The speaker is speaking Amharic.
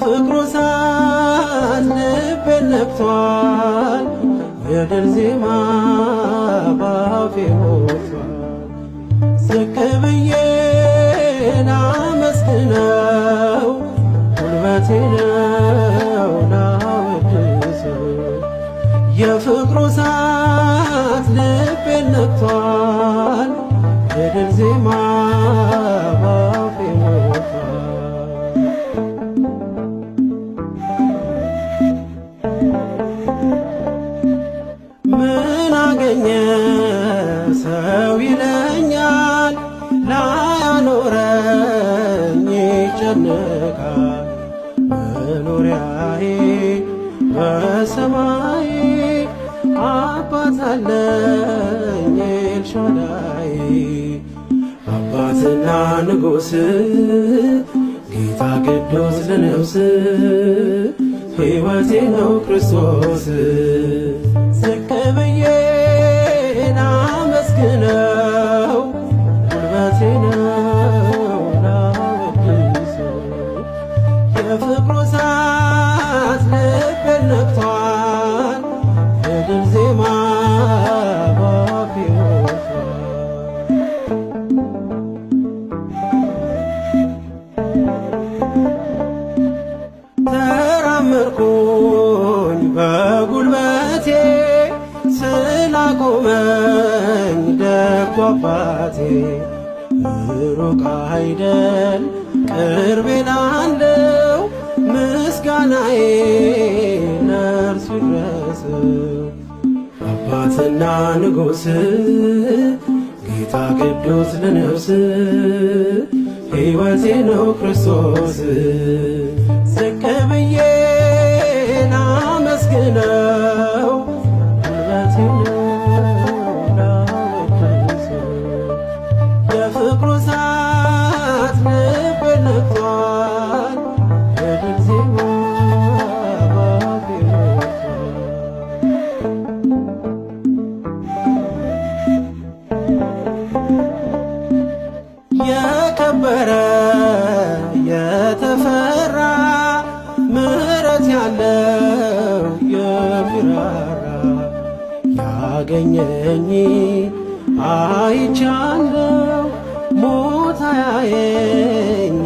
የፍቅሩ እሳት ልቤን ነክቷል፣ የድል ዜማ ባፌ ሞልቷል። ዝቅ ብዬ ላመስግነው፣ ጉልበቴ ነው ላወድሰው። የፍቅሩ እሳት ልቤን ነክቷል፣ የድል ዜማ ባፌ ሞልቷል። ምን አገኘ ሰው ይለኛል፣ ላያኖረኝ ይጨነቃል። መኖሪያዬ በሰማይ አባት አለኝ ኤልሻዳይ፣ አባትና ንጉሥ ጌታ ቅዱስ ለነፍስ ሕይወቴ ነው ክርስቶስ። ዝቅ ብዬ ላመስግነው፣ ጉልበቴ ነው ላወድሰው። የፍቅሩ እሳት ልቤን ነክቷል፣ የድል ዜማ ባፌ ሞልቷል። ተራመድኩኝ በጉልበቴ ስላቆመኝ ደጉ አባቴ፣ ሩቅ አይደል ቅርቤ ላለው ምስጋናዬ ለእርሱ ይድረስ። አባትና ንጉሥ ጌታ ቅዱስ ለነፍስ ሕይወቴ ነው ክርስቶስ። ዝቅ ብዬ ላመስግነው፣ ጉልበቴ ነው ላወድሰው። የፍቅሩ እሳት ልቤን ነክቷል፣ የድል ዜማ ባፌ ሞልቷል። የከበረ የተፈራ ምሕረት ያለው የሚራራ ያገኘኝ አይቻለው ሞት አያየኝ